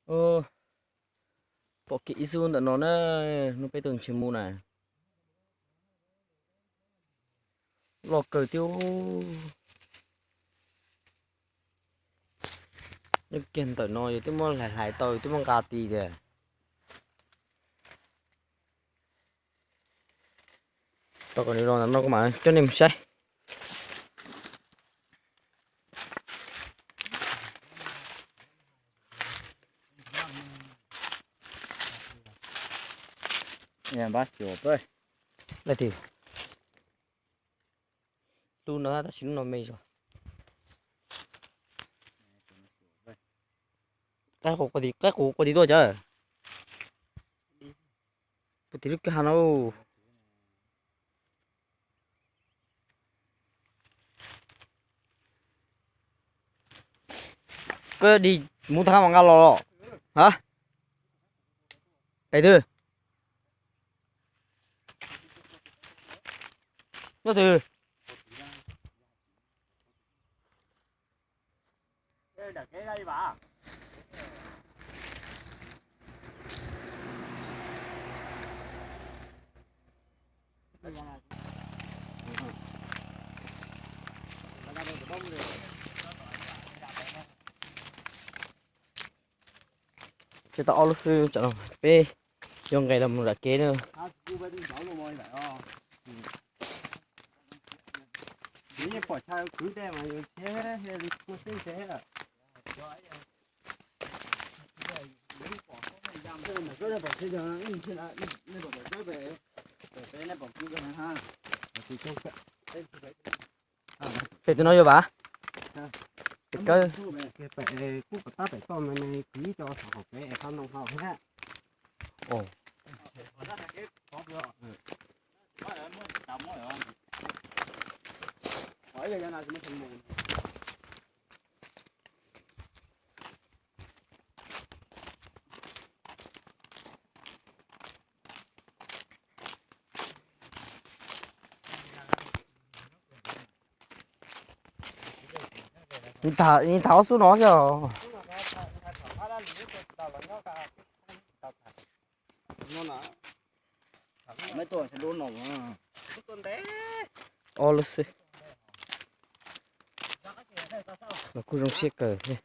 Pom kev ib xub ntawm no na, hnub peb tuaj ntshe mus na. Loj kawg thiab. Nyob kiag ntawm no yus twb muab hlais hlais tau, yus twb muab nqa ti tiag. Tau kom nws los ntawm no kuv mam coj nej mus saib. Lub no tab sis lub no me zog. Qaib qus qua tid tuaj cov. Puag tim lub kwj ha no. Koj dig mus tag mam nqa los los. Ha? Pem twg? Nyob twg? Tsis tau ob lub xwb, tsam no peb yuav nqes los mus zam kev na. Pem twg no yuav vas? Pem kawg. Kuj kom tab pem toj me me kwv cov saum hauv kev es qab ntoo hau thiab. Nws tham ob xub no xwb os. Ob lub xwb. Mas kuj zoo siab kawg thiab.